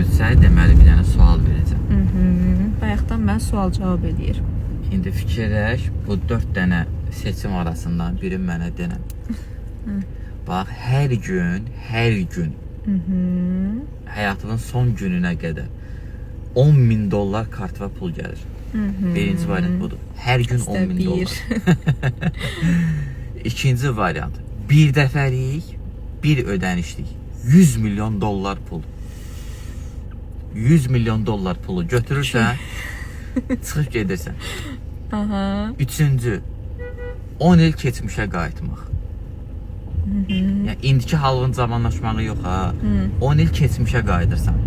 Bugünsə deməli bir dənə sual verəcəm. Bayaqdan mən sual cavab eləyir. İndi fikirləş, bu 4 dənə seçim arasından biri mənə denən. Bax, hər gün, hər gün həyatının son gününə qədər 10 min dollar kartına pul gəlir. Birinci variant budur. Hər gün 10 min Bir. dollar. İkinci variant. Bir dəfəlik, bir ödənişlik 100 milyon dollar pul. 100 milyon dollar pulu götürürsən, çıxıb gedirsən. Aha. Üçüncü, 10 il keçmişə qayıtmaq. Yəni indiki halın cavanlaşmağı yox ha. 10 il keçmişə qayıdırsan.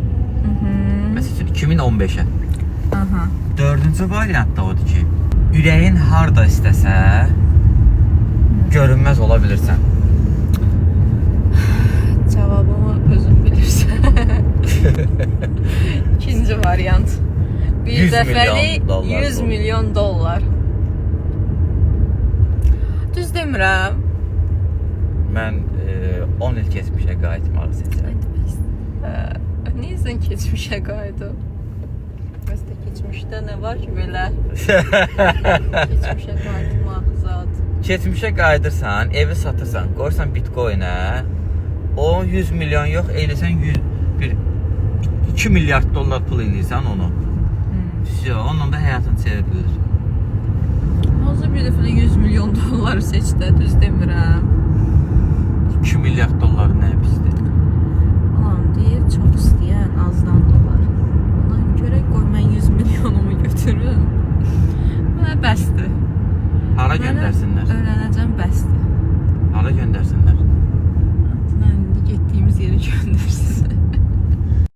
Məsəl üçün 2015-ə. Aha. Dördüncü variant da odur ki, ürəyin harda istəsə görünməz ola bilirsən. Cavabımı özün bilirsən. İkinci variant. Bir 100 dəfəlik milyon dollar 100 pul. milyon dollar. Düz demirəm. Mən 10 il keçmişə qayıtmağı seçirəm. Niyə sən keçmişə qayıdıb? Məsələn, keçmişdə nə var ki belə? Keçmişə qayıtmaq zat. Keçmişə qayıdırsan, evi satırsan, qoyursan Bitcoin-ə. O 100 milyon yox, eləsən 100 bir 2 milyard dollar pul eləyirsən onu. Vəsə, onunla da həyatın çevrilir. Hansı bir dəfə də 100 milyon dollar seç də, düz demirəm. 2 milyard dollar nə pisdir. Anam deyir, çox.